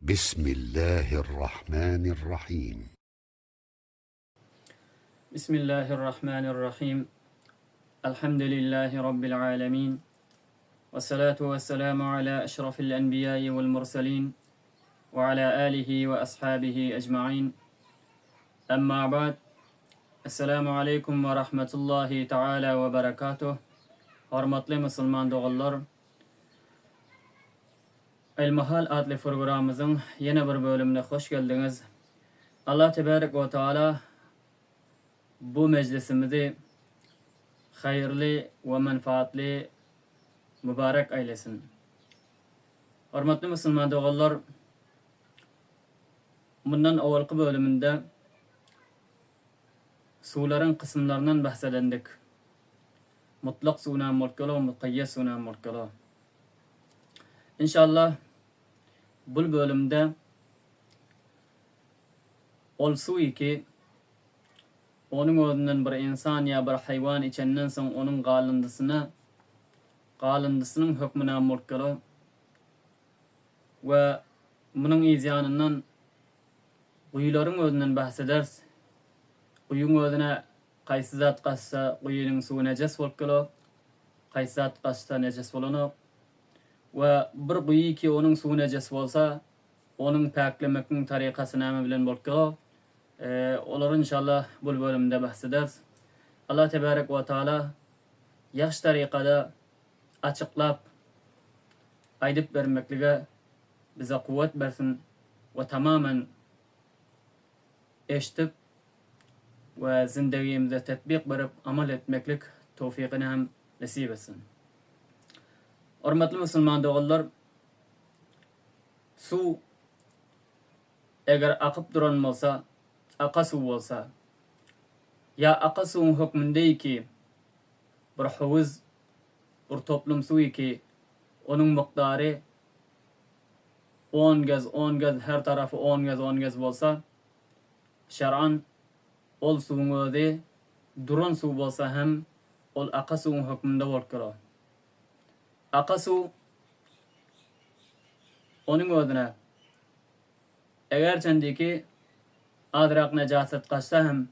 Bismillahirrahmanirrahim. Bismillahirrahmanirrahim. Elhamdülillahi Rabbil alemin. Ve salatu ve selamu ala eşrafil enbiyai vel murselin ve ala alihi ve ashabihi ecma'in. Emma ba'd. Esselamu aleýkum we rahmetullahi taala we berekatuh. Hormatly musulman doganlar, Ilmihal atly programmyzyň ýene bir bölümine hoş geldiňiz. Allah tebarek we taala bu mejlisimizi haýyrly we menfaatly mübarek eýlesin. Hormatly musulman doganlar, mundan owalky bölüminde Suwlaryň kysymlaryndan bahs edendik. Mutlak suw näme bolup gelo, mukaýýet suw näme bolup gelo. Inşallah bul bölümde ol suw ki onuň özünden bir insan ýa bir haýwan içenden soň onuň galyndysyna galyndysynyň hökmi näme bolup gelo we munuň yz ýanyndan Guýularyň özünden bahs ederis. Guýyň özüne haýsy zat gaçsa guýynyň suwy nejes bolup gelok, haýsy zat gaçsa nejes bolanok. We bir guýy ki onuň suwy nejes bolsa, onuň päklemekniň tarykasy näme bilen bolup gelok. Olary inşallah bul bölümde bahs ederis. Allah tebarek we taala ýagşy tarykada açyklap aýdyp bermeklige bize kuwwat bersin we tamamen eşdip we zindegimize tetbik berip amal etmeklik towfygyny hem nesip etsin. Hormatly musulman doganlar, suw eger akyp duran bolsa, aka suw bolsa, ýa aka suwuň hökmündeýki bir howuz, bir toplum suw ki, onuň mukdary on gez, on gez, her tarapy on gez, on gez bolsa, şer'an ol suwuň özi duran suw bolsa hem ol aka suwuň hökmünde bolup durar. Aka suw onuň özüne eger çendiki azrak nejasat gaçsa hem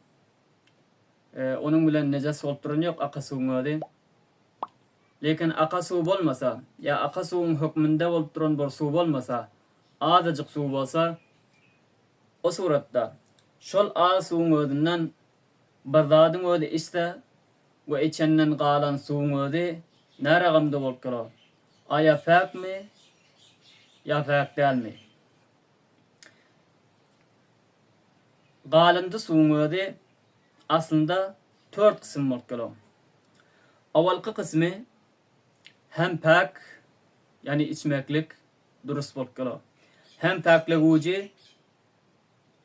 onuň bilen nejas bolup duran ýok aka suwuň özi. Lekin aka suw bolmasa, ýa aka suwuň hökmünde bolup duran bir suw bolmasa, azajyk suw bolsa, o suratda şol az suwuň özünden bir zadyň özi içse we içenden galan suwuň özi nä ragamda bolup durar? Aýa päkmi ýa päk dälmi? Galyndy suwuň özi aslynda tört kysym bolup durar. Owalky kysmy hem päk, ýagny içmeklik durus bolup geler. Hem päklegüji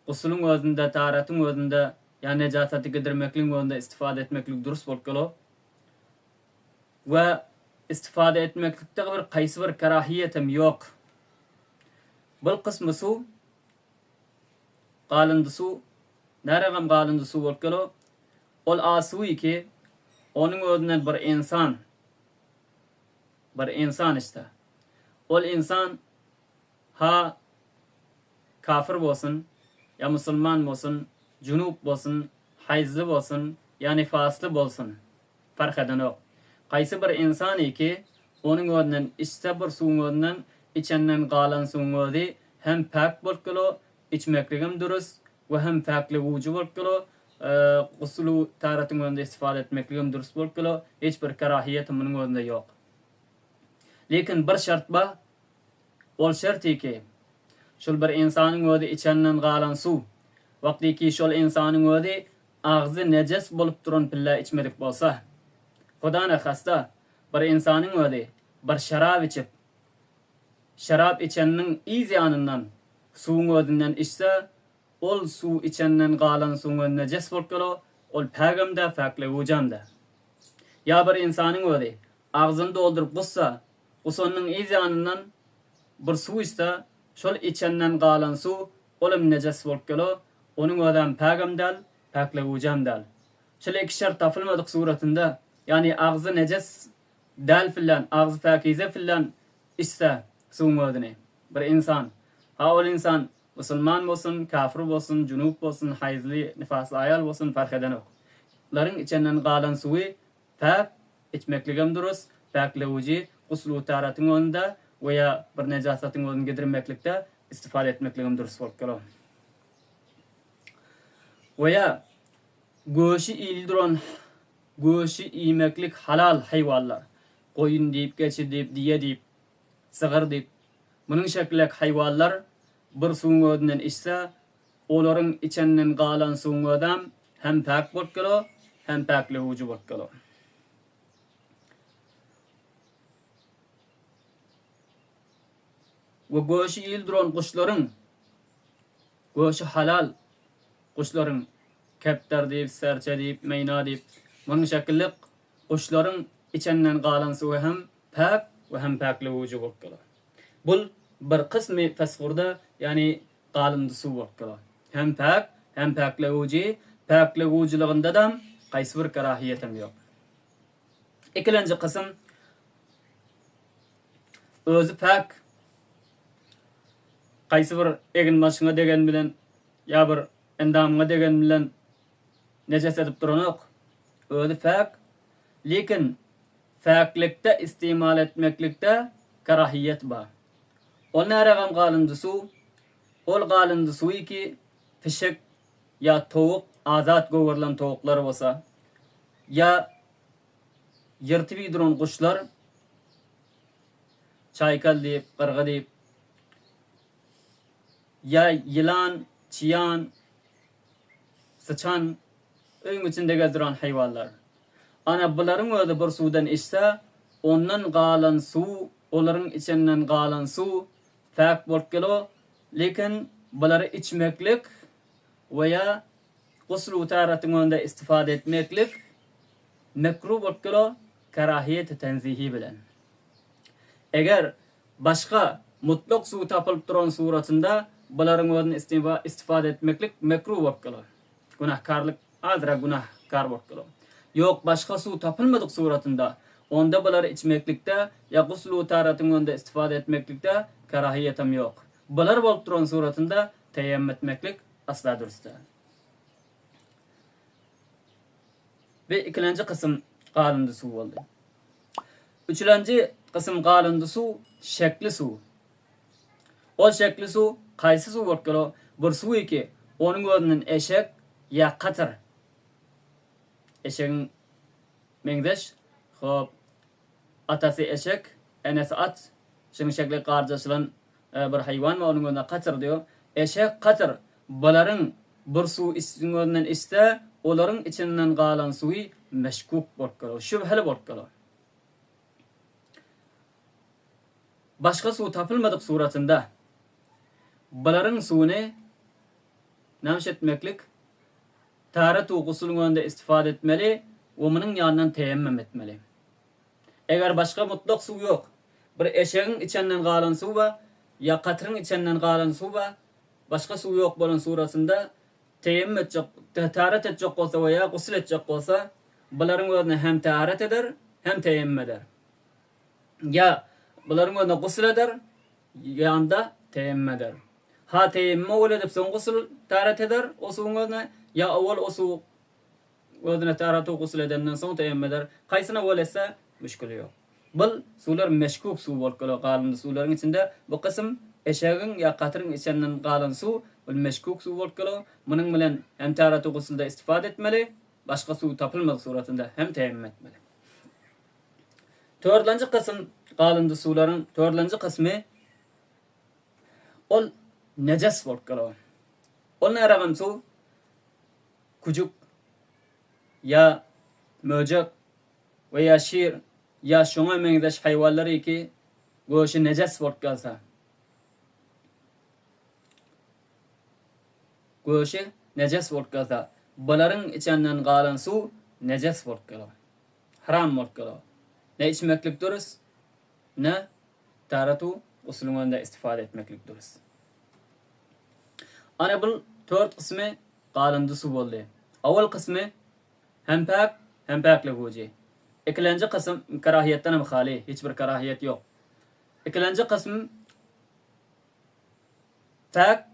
gusulyň özünde, taharetiň özünde ýa nejasaty gidirmekligiň özünde istifade etmeklik durus bolup geler. We istifade etmeklikde bir kaýsy bir kerahiýetem ýok. Bul kysmy suw galyndy suw, näregem galyndy suw bolup geler. Ol asuwy ki, onuň özünden bir ynsan, bir ynsan içse, ol ynsan ha kafir bolsun, ýa musulman bolsun, junup bolsun, haýzly bolsun, ýa nifasly bolsun, parh edenok. Haýsy bir ynsany ki, onuň özünden içse bir suwuň özünden, içenden galan suwuň özi hem päk bolup gelo, içmekligem dürüst we hem päkligujy bolup gelo, Gusulu tähretiň özünde istifada etmekligem dürs bolup gelo, hiç bir kerahiýet munuň özünde ýok. Lekin bir şert bar, ol şerti ki, şol bir ynsanyň özi içenden galan suw, wagty ki şol ynsanyň özi agzy nejes bolup duran pille içmedik bolsa, Huda nahasta, bir ynsanyň özi bir şerap içip, şerap içeniniň yz ýanyndan suwuň özünden içse, Ol suw içenden galan suwuň özi nejes bolup gelo, ol pägem-dä, päklegujam-da. Ýa bir ynsanyň özi agzyny dolduryp gussa, gusanynyň yz ýanyndan bir suw içse, şol içenden galan suw, ol hem nejes bolup gelo, onuň özem pägem däl, päklegujam däl. Şol iki şert tapylmadyk suratynda, ýagny agzy nejes däl fillan, agzy päkize fillan içse suwuň özüni, bir ynsan. Ha ol ynsan musulman bolsun, kafir bolsun, junup bolsun, haýzly, nifasly aýal bolsun parh edenok. Laryň içenden galan suwy päk, içmekligem durus, päklewüji gusl-u-tähretiň özünde we ýa bir nejasatyň özüni gidirmeklikde istifade etmekligem durus bolup geler. We ýa göşi iýli duran göşi iýmeklik halal haýwanlar, goýun diýip, geçi diýip, diýe diýip, sygyr diýip, munuň şekillek haýwanlar bir suwuň özünden içse, olaryň içenden galan suwuň özem hem päk bolup geler, hem päklewüji bolup geler. We göşi iýil duran guşlaryň, göşi halal guşlaryň, kepder diýip, serçe diýip, meýna diýip, munuň şekilli guşlaryň içenden galan suwy hem päk we hem päklewüji bolup geler. Bul bir kysmy fesgurda, ýagny galyndy suw bolup geler. Hem päk, hem päklewüji, päklewüjilygynda-da haýsy bir kerahiýetem ýok. Ikilenji kysym özi päk, haýsy bir egin-başyňa degen bilen ýa bir endamyňa degen bilen nejes edip duranok. Özi päk, lekin päklikde istimal etmeklikde kerahiýet bar. Ol näregem galyndy suw, ol galyndy suwy ki pişik ýa towuk azat gowurlan towuklar bolsa, ýa ýyrtyp iýduran guşlar, çaýkal diýip, gyrgy diýip, ýa ýylan, çyýan, syçan, öýüň içinde gezduran haýwanlar. Ana, bularyň özi bir suwdan içse, ondan galan suw, olaryň içenden galan suw päk bolup gelo, lekin bulary içmeklik we ýa gusl-u tähretiň önünde istifade etmeklik mekruh bolup gelo, kerahiýeti tenzihi bilen. Eger başga mutlak suw tapylyp duran suratynda bularyň özüni istifade etmeklik mekruh bolup galar. Günahkarlyk azrak günahkar bolup galar. Ýok başga suw tapylmadyk suratynda onda bulary içmeklikde ýa gusl-u tähretiň önünde istifade etmeklikde kerahiýetem ýok. Bular bolup duran suratynda teýemmüm etmeklik asla dürs däl. We ikilenji kysym galyndy suw boldy. Üçülenji gysym galyndy suw, şekli suw. Ol şekli suw haýsy suw bolup geler? Bir suw ki, onuň özünden eşek ýa katyr. Eşegiň meňzeş, hop, atasy eşek, enesi at, şunuň şekli garjaşylan bir haýwan bar, onuň özüne katyr diýýär. Eşek, katyr, bularyň bir suw içiň özünden içse, olaryň içinden galan suwy meşkuk bolup galar, şübheli bolup galar. Başga suw tapylmadyk suratynda, bularyň suwuny namş etmeklik, taret-u gusulyň önünde istifade etmeli we munuň ýanyndan teýemmüm etmeli. Eger başga mutlak suw ýok, bir eşegiň içenden galan suw bar, ýa katyryň içenden galan suw bar, başga suw ýok bolan suratynda teýemmüm etjek, täret etjek bolsa we ýa gusul etjek bolsa, bularyň özüne hem täret eder, hem teýemmüm eder. Ýa bularyň özüne gusul eder, ýa-da teýemmüm eder. Ha teýemmüm owal edip soň gusul, täret eder o suwuň özüne, ýa owal o suw Özüne täretu gusul edenden soň teýemmüm eder. Kaýsyna owal etse, müşgili ýok. Bul suwlar meşkuk suw bolup geler galyndy suwlaryň içinde bu kysym eşegiň ýa gatyryň içenden galan suw bul meşkuk suw bolup geler. Munuň bilen hem täretu gusulda istifade etmeli, başga suw tapylmadyk suratynda hem teýemmüm etmeli. Tördlenji kysym galyndy suwlaryň tördlenji kysmy ol nejes bolup geler. Ol näregem suw? Küjük ýa möjek we ýa şir ýa şoňa meňzeş haýwanlar iki göşi nejes bolup galsa. Göşi nejes bolup galsa, bularyň içenden galan suw nejes bolup galar. Haram bolup galar. Ne içmeklik dürüst, ne taretu gusulyň önünde istifade etmeklik dürüst. Ana bul tört kysmy galyndy suw boldy. Owal kysmy hem päk, hem päklegüji. Ikilenji kysym kerahiýetden hem haly, hiç bir kerahiýet ýok. Ikilenji kysm. Päk,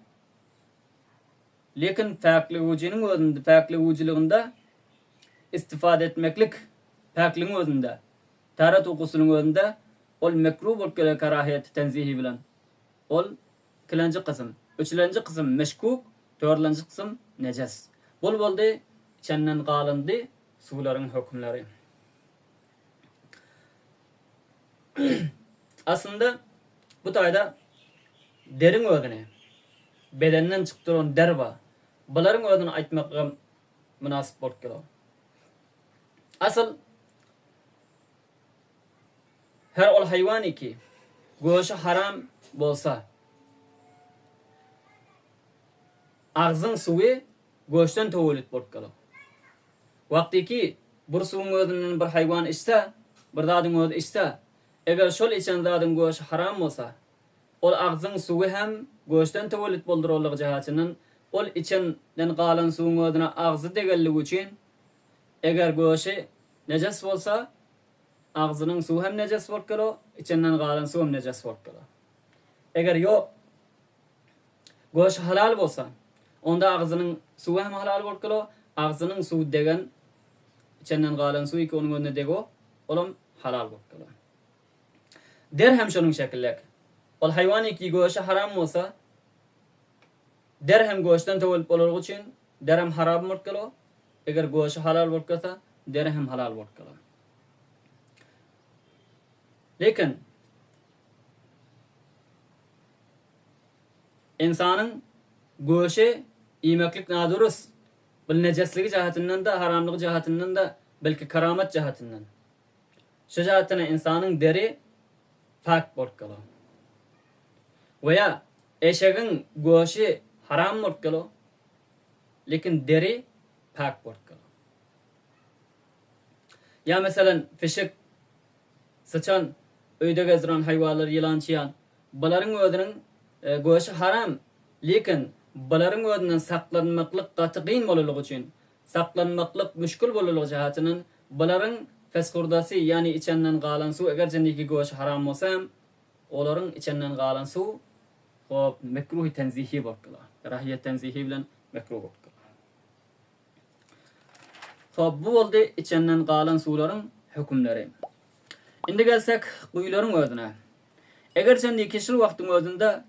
lekin päkligujynyň özünde, päkligujylygynda istifade etmeklik päkligiň özünde, täret ukusynyň özünde ol mekruh bolup geler karahiýeti tenzihi bilen. Ol ikilenji kysym. Üçlenji kysym meşkuk, dördlenji kysym nejes. Bul boldy içenden galyndy suwlaryň hökümleri. Aslynda bu taýda deriň özüni, bedenden çykyp duran der bar. Bularyň özüni aýtmaklygam mynasyp bolup geler. Asyl her ol haýwany ki, göşi haram bolsa, agzyň suwy göşden töwelit bolup geler. Wagtyky bir suwuň özünden bir haýwan içse, bir zadyň özi içse, eger şol içen zadyň göşi haram bolsa, ol agzyň suwy hem göşden töwelit bolduranlygy jähetinden ol içenden galan suwuň özüne agzy degenligi üçin, eger göşi nejes bolsa, agzynyň suwy hem nejes bolup geler, içenden galan suw hem nejes bolup geler. Eger ýok, Göşi halal bolsa, onda agzynyň suwy hem halal bolup geler, agzynyň suwy degen, içenden galan suw iki onuň özüne degok, olam halal bolup geler. Der hem şonuň şekillek. Ol haýwan iki göşi haram bolsa, der hem göşden töwelip bolarlygy üçin, der hem haram bolup geler, eger göşi halal bolup gelse, deri hem halal bolup geler. Lekin, Ynsanyň göşi iýmeklik nadurus, bil nejesligi jähetinden-de, haramlygy jähetinden-de, belki keramet jähetinden. Şu jähetden ynsanyň deri päk bolup galar. We ýa eşegiň göşi haram bolup galar, lekin deri päk bolup galar. Ýa meselen pişik, syçan, öýde gezdiren haýwanlar, ýylan, çyýan, Bularyň özüniň göşi haram, lekin bularyň özünden saklanmaklyk gaty gyn bolalygy üçin, saklanmaklyk müşgil bolalygy jähetinden bularyň feshurdasy, ýagny içenden galan suw eger jendiki göşi haram bolsa hem, olaryň içenden galan suw hop mekruhi tenzihi bolup galar. Kerahiýet tenzihi bilen mekruh bolup galar. Hop, bu boldy içenden galan suwlaryň hökümleri. Indi gelsek guýularyň özüne. Eger çenli şul wagtyň özünde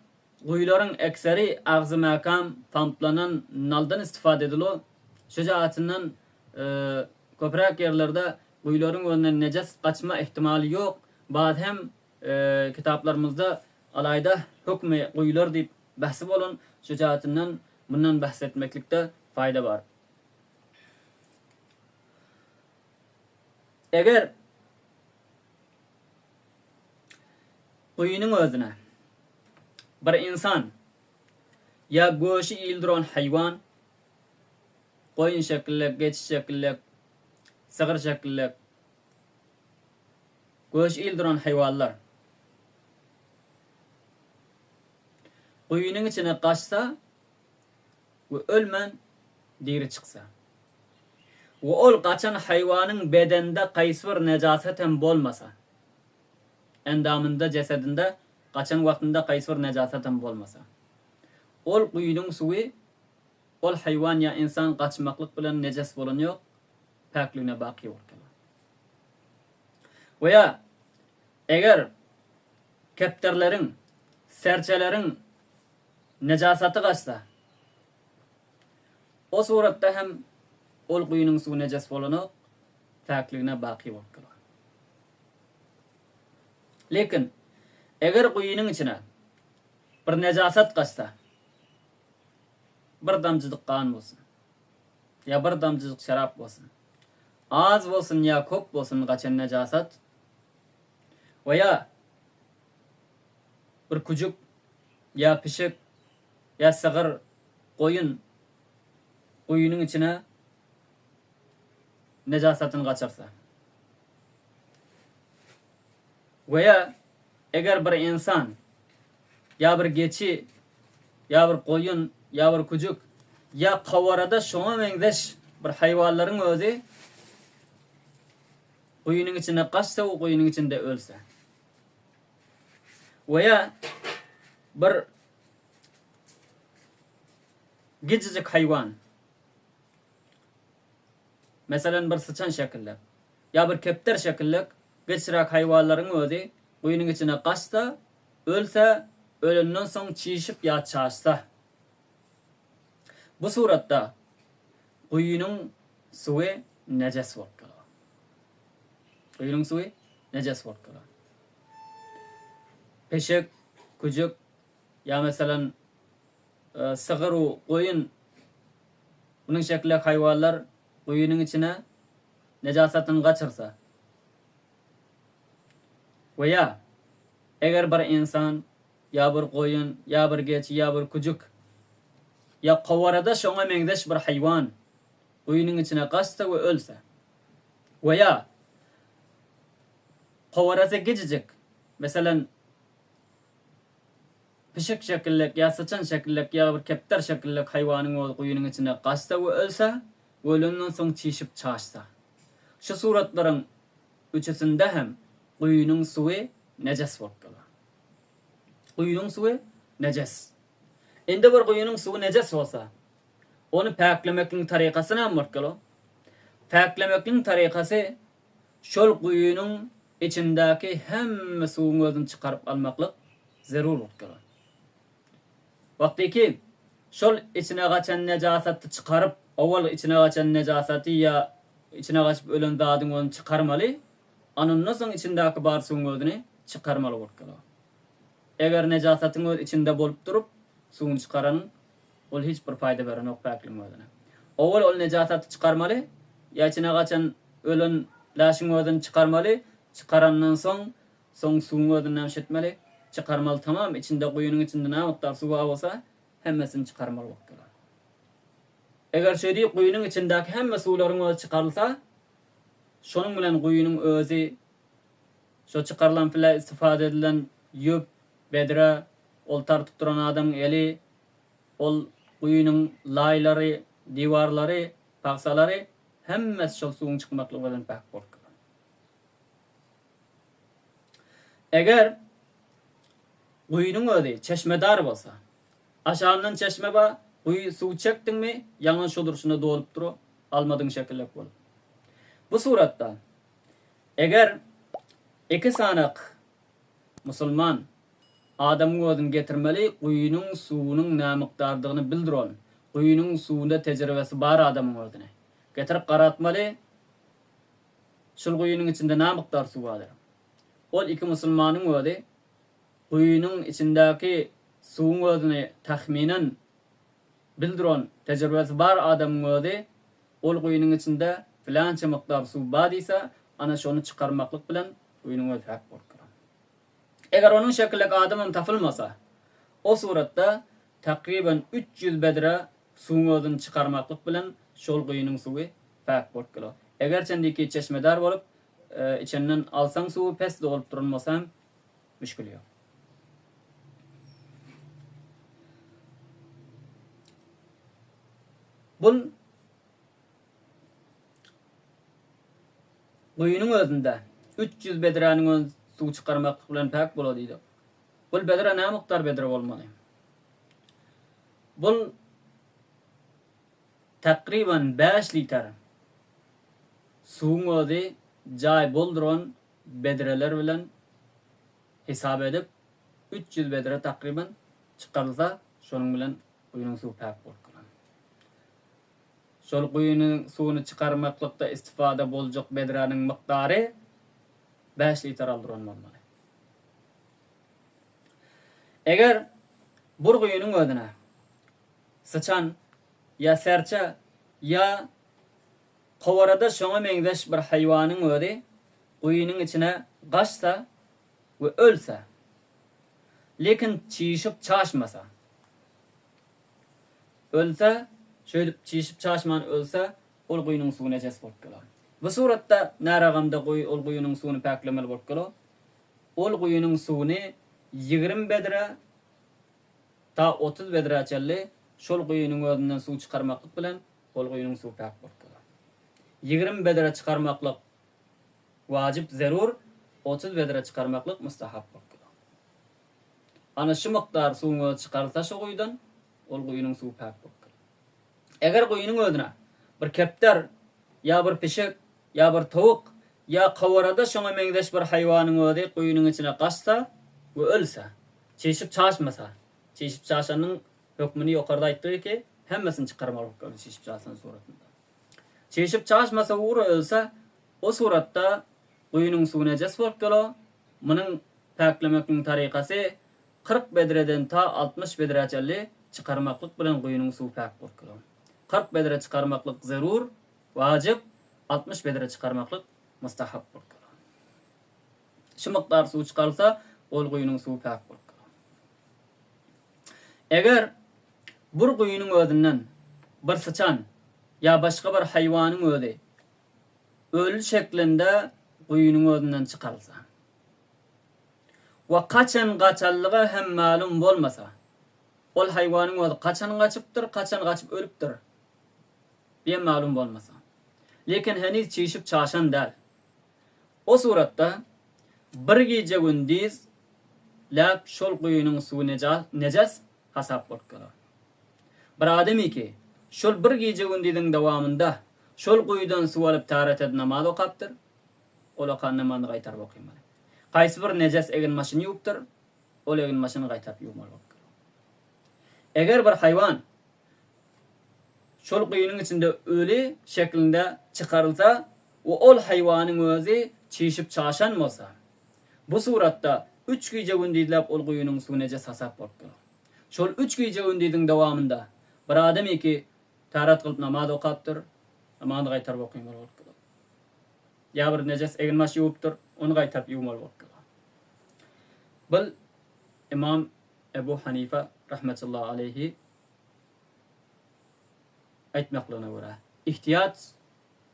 guýularyň ekseri agzy mäkäm pamplanan naldan istifade edilo, şu jähetinden köpräk ýerlerde guýularyň özünden nejes gaçma ihtimaly ýok, baz hem kitaplarymyzda alaýda hökmi guýular diýip bahsi bolan, şu jähetinden mundan bahs etmeklikde faýda bar. Eger guýynyň özüne bir ynsan ýa göşi il duran haýwan, goýun şekillek, geçi şekillek, sygyr şekillek, göşi il duran haýwanlar guýynyň içine gaçsa we ölmän diri çyksa we ol gaçan haýwanyň bedeninde gaýsy bir nejasat hem bolmasa, endamynda, jesedinde gaçan wagtynda gaýsy bir nejasat hem bolmasa, ol guýynyň suwy ol haýwan ýa ynsan gaçmaklyk bilen nejes bolan ýok, päkligine baky bolup galar. We ýa eger kepderileriň, serçeleriň Nejasaty gaçsa, o suratda hem ol guýynyň suwy nejes bolanok, päkligine baky bolup galar. Lekin, eger guýynyň içine bir nejasat gaçsa, bir damjyjyk gan bolsun, ýa bir damjyjyk şerap bolsun, az bolsun ýa köp bolsun gaçan nejasat, we ýa bir küjük ýa pişik, ýa sygyr, goýun guýynyň içine nejasatyny gaçyrsa. We ýa eger bir ynsan, ýa bir geçi, ýa bir goýun, ýa bir küjük, ýa kawarada şoňa meňzeş bir haýwanlaryň özi guýynyň içine gaçsa we guýynyň içinde ölse. We ýa bir. gijijik haýwan, meselem bir syçan şekilli ýa bir kepder şekilli kiçiräk haýwanlaryň özi guýynyň içine gaçsa, ölse, ölenden soň çişip ýa çaşsa. Bu suratda guýynyň suwy nejes bolup galar. Guýynyň suwy nejes bolup galar. Peşek, küjük ýa meselem sygyr u goýun munuň şekilli haýwanlar guýynyň içine nejasatyny gaçyrsa we ýa eger bir ynsan ýa bir goýun ýa bir geçi ýa bir küjük ýa kowarada şoňa meňzeş bir haýwan guýynyň içine gaçsa we ölse we ýa kowarasy gijijik meselem Pişik şekillek ýa syçan şekillek ýa bir kepder şekillek haýwanyň özi guýynyň içine gaçsa we ölse, ölenden soň çişip çaşsa. Şu suratlaryň üçüsinde hem guýynyň suwy nejes bolup galar. Guýynyň suwy nejes. Indi bir guýynyň suwy nejes bolsa, ony päklemekligiň tarykasy näme bolup galar? Päklemekligiň tarykasy şol guýynyň içindäki hemme suwuň özüni çykaryp almaklyk zerur bolup duran. Wagtyky şol içine gaçan nejasaty çykaryp, owal içine gaçan nejasaty ýa içine gaçyp ölen zadyň özüni çykarmaly, anyndan soň içindäki bar suwuň özüni çykarmaly bolup duran. Eger nejasatyň özi içinde bolup durup, suwuny çykaranyň, ol hiç bir paýda berenok päkligiň özüne. Owal ol nejasaty çykarmaly, ýa içine gaçan ölen läşiň özüni çykarmaly, çykarandan soň, soň suwuň özüni näme etmeli? Çykarmaly tamam, içinde guýynyň içinde näme mukdar suw bar bolsa, hemmesini çykarmaly bolup durar. Eger şeý diýip guýynyň içindäki hemme suwlaryň özi çykarylsa, şonuň bilen guýynyň özi şo çykarylan pile istifade edilen ýüp, bedre, ol tartyp duran adamyň eli, ol guýynyň laýlary, diwarlary, pagsalary hemmesi şol suwuň çykmaklygy bilen päk bolup galar. Eger guýynyň özi çeşmedar bolsa, aşagyndan çeşme bar, guýy suw çekdiňmi, ýaňy şo durşuna dolup dur, almadyň şekillek bolup. Bu suratda eger iki sanak Musulman, adamyň özüni getirmeli, guýynyň suwunyň nämykdardygyny bildir ol. Guýynyň suwunda tejribesi bar adamyň özüni. Getirip garatmaly, şul guýynyň içinde nämykdar suw bardyr. Ol iki musulmanyň özi guýynyň içindäki suwuň özüni tahminen bildir ol. Tejribesi bar adamyň özi ol guýynyň içinde filança mukdar suw bar diýse, ana şony çykarmaklyk bilen Guýynyň özi päk bolup duran. Eger onuň şekillek adamam tapylmasa, o suratda takryban 300 bedre suwuň özüni çykarmaklyk bilen şol guýynyň suwy päk bolup geler. Eger çendiki çeşmedar bolup, içenden alsaň suwy pes dolup duran bolsa hem müşgil ýok. Bul Guýynyň özünde 300 bedräniň özi suw çykarmaklyk bilen päk bolar diýdik. Bul bedre nä mukdar bedre bolmaly? Bul takryban 5 litr suwuň özi jaý bolduran bedreler bilen hesap edip 300 bedre takryban çykarylsa şonuň bilen guýynyň suwy päk bolup galar. Şol guýynyň suwuny çykarmaklykda istifada boljak bedräniň mukdary bäş litr aldyran bolmaly. Eger bur guýynyň özüne syçan ýa serçe ýa kowarada şoňa meňzeş bir haýwanyň özi guýynyň içine gaçsa we ölse, lekin çişip çaşmasa, Ölse, şeýdip çişip-çaşman ölse, ol guýynyň suwy nejes bolup galar. Bu suratda näragamda guýy ol guýynyň suwuny päklemeli bolup galar. Ol guýynyň suwuny 20 bedre ta 30 bedrä çenli şol guýynyň özünden suw çykarmaklyk bilen ol guýynyň suwy päk bolup galar. 20 bedre çykarmaklyk wajyp zerur, 30 bedre çykarmaklyk mustahap bolup galar. Ana şu mukdar suwuň özi çykarylsa şu guýudan, ol guýynyň suwy päk bolup galar. Eger guýynyň özüne bir kepder ýa bir pişik ýa bir towuk ýa kawarada şoňa meňzeş bir haýwanyň özi guýynyň içine gaçsa we ölse, çişip çaşmasa, çişip çaşanyň hökmüni ýokarda aýtdyk ki, hemmesini çykarmaly bolup çişip çaşan suratynda. Çişip çaşmasa ugra ölse, o suratda guýynyň suwy nejes bolup gelo, munuň päklemekligiň tarykasy 40 bedreden ta 60 bedrä çenli çykarmaklyk bilen guýynyň suwy päk bolup gelo. 40 bedre çykarmaklyk zerur, wajyp, 60 bedre çykarmaklyk mustahap bolup gelo. Şu mukdar suw çykarylsa, ol guýynyň suwy päk bolup gelo. Eger bir guýynyň özünden bir syçan ýa başga bir haýwanyň özi öli şeklinde guýynyň özünden çykarylsa we kaçan gaçanlygy hem mälim bolmasa, ol haýwanyň özi kaçan gaçypdyr, kaçan gaçyp ölüpdir diýen mälim bolmasa, lekin heniz çişip çaşan däl. O suratda bir gije-gündiz läp şol guýynyň suwy nejes hasap bolup galar. Bir adamyki şol bir gije-gündiziň dowamynda şol guýudan suw alyp täret edip namaz okapdyr, ol okan namazyny gaýtaryp okymaly. Haýsy bir nejes eginbaşyny ýuwupdyr, ol eginbaşyny gaýtaryp ýuwmaly bolup galar. Eger bir haýwan şol guýynyň içinde öli şeklinde çykarylsa we ol haýwanyň özi çişip çaşan bolsa, bu suratda üç gije-gündizläp ol guýynyň suwy nejes hasap bolup durar. Şol üç gije-gündiziň dowamynda bir adam iki täret kylyp namaz okapdyr, namazyny gaýtaryp okymaly bolup durar. Ýa bir nejes eginbaş ýuwupdyr, ony gaýtaryp ýuwmaly bolup durar. Bul Ymam Ebu Hanife rahmetullahi aleýhi aýtmaklygyna görä, ihtiýat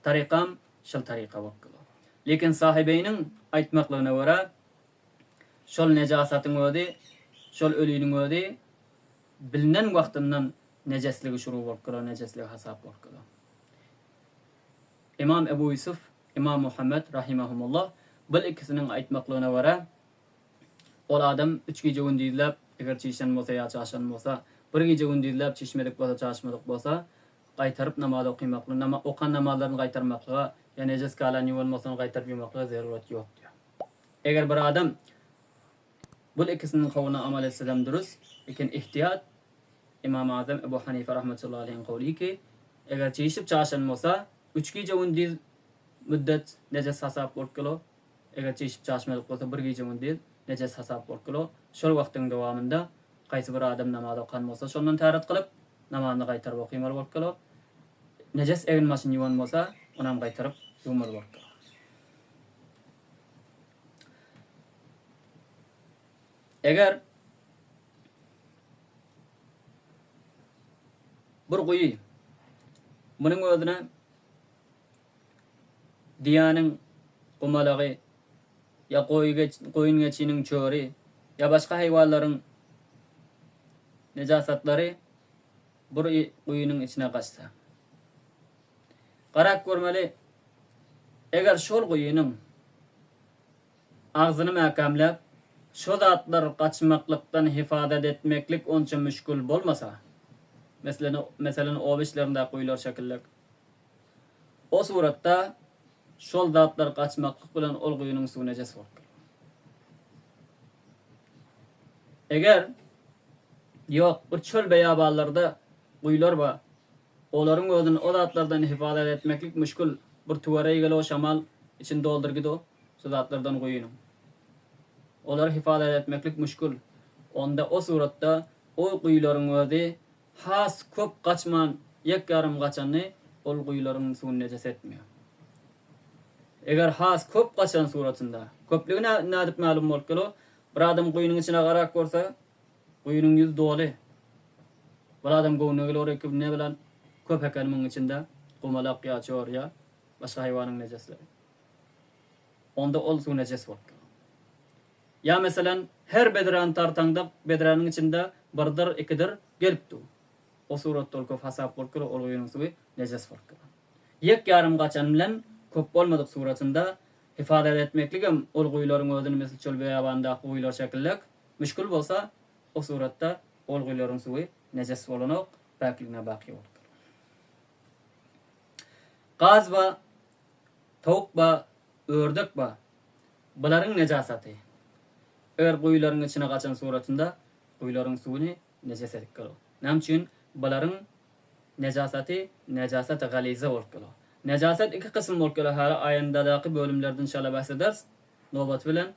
tarykam şol taryka bolup durýar. Lekin Sahybeýniň aýtmaklygyna görä, şol nejasatyň özi, şol öliniň özi bilinen wagtyndan nejesligi şuru bolup durýar, nejesligi hasap bolup durýar. Ymam Ebu Ýusuf, Ymam Muhammet rahimahumullah bul ikisiniň aýtmaklygyna görä, Ol adam üç gije-gündizläp, eger çişen bolsa ýa çaşan bolsa, bir gije-gündizläp çişmedik bolsa, çaşmadyk bolsa, gaýtaryp namaz okymakly, nama, okan namazlaryny gaýtarmaklyga ýa nejes galan ýuwan bolsa ony gaýtaryp ýuwmaklyga zerurat ýok diýýär. Eger bir adam bul ikisiniň kowluna amal etsedem dürüst, lekin ihtiýat, Ymam Azam Ebu Hanife rahmetullahi aleýhiň kowly ki, eger çişip çaşan bolsa, üç gije-gündiz müddet nejes hasap bolup gelo, Eger çişip çaşmadyk bolsa bir gije-gündiz nejes hasap bolup gelo. Şol wagtyň dowamynda haýsy bir adam namaz okan bolsa şondan täret kylyp, namazyny gaýtaryp okymaly bolup gelo. Nejes egin-başyny ýuwan bolsa, onam gaýtaryp ýuwmaly bolup gelo. Eger bir guýy munuň özüne Düýäniň gumalagy ýa goýun-geçiniň çöri ýa başga haýwanlaryň nejasatlary bir guýynyň içine gaçsa. Garap görmeli, eger şol guýynyň agzyny mäkämläp, şo zatlar gaçmaklykdan hifazat etmeklik onça müşgil bolmasa, meselen, oba içlerindäki guýular şekillek, O suratda şol zatlar gaçmaklyk bilen ol guýynyň suwy nejes bolupdyr. Eger ýok, bir çöl beýabanlarda guýular bar. Olaryň özüni o zatlardan hifazat etmeklik müşgül. Bir tüwereý gele o şamal içini doldur gido şu zatlardan guýynyň. Olary hifazat etmeklik müşgül. Onda o suratda o guýularyň özi Has köp gaçman ýek-ýarym gaçany ol guýularyň suwuny nejes etmeýär. Eger has köp gaçan suratynda, köplügi nädip mälim bolup gelo, bir adam guýynyň içine garap görse, guýynyň ýüzi doly. Bir adam göwnüne geler ki ne bilen köp eken muň içinde gumalak ýa çor ýa başga haýwanyň nejesleri. Onda ol suw nejes bolup geler. Ýa meselem, her bedräni tartaňda bedräniň içinde birdir, ikidir gelip dur. O suratda ol köp hasap bolup geler, ol guýynyň suwy nejes bolup geler. Ýek ýarym gaçan bilen köp bolmadyk suratynda hifazat etmekligem ol guýularyň özüni misli çöl beýabandaky guýular şekillek müşgil bolsa, o suratda ol guýularyň suwy nejes bolanok, päkligine baky bolup geler. Gaz ba, towuk ba, ördek ba, bularyň nejasaty. Eger guýularyň içine gaçan suratynda guýularyň suwuny nejes edip geler. Näme üçin? Bularyň nejasaty nejasat galiza bolup geler. Nejasat iki kysym bolup geler, häli aýandadaky bölümlerde inşallah bäs ederis. Nobaty bilen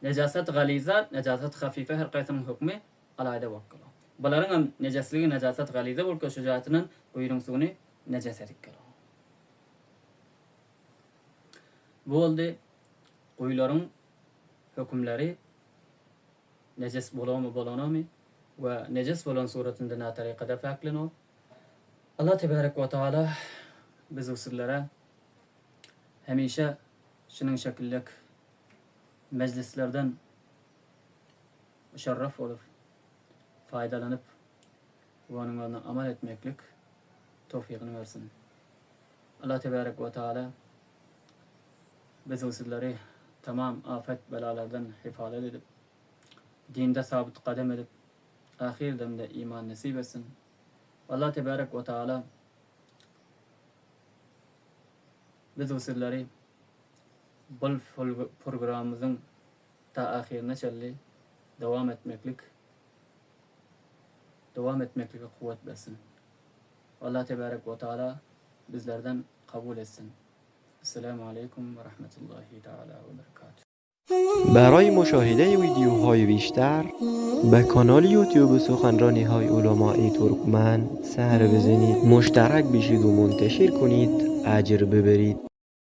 nejasat galiza, nejasat hafife her gaýsynyň hökmi alaýda bolup geler. Bularyň hem nejesligi nejasat galiza bolup geler, şu jähetinden guýunyň suwuny nejes edip geler. Bu boldy guýularyň hökümleri nejes bolamy bolanomy we nejes bolan suratynda nä tarykada päkleno. Allah tebarek we taala bizi sizlere hemişe şunuň şekillek mejlislerden müşerref bolup faýdalanyp we onuň özüne amal etmeklik towfygyny bersin. Allah tebarek we taala bizi sizleri tamam afet belalardan hifazat edip, dinde sabit gadam edip, ahyr demde iman nesip etsin. Allah tebarek we taala bizi sizleri bul programmyzyň ta ahyryna çenli dowam etmeklik dowam etmeklige kuwwat bersin. Allah tebarek we taala bizlerden kabul etsin. Esselamu aleýkum we rahmetullahi taala we berekatuh. برای مشاهده ویدیوهای بیشتر به کانال یوتیوب سخنرانی های علمای ترکمن سر بزنید مشترک بشید و منتشر کنید اجر ببرید.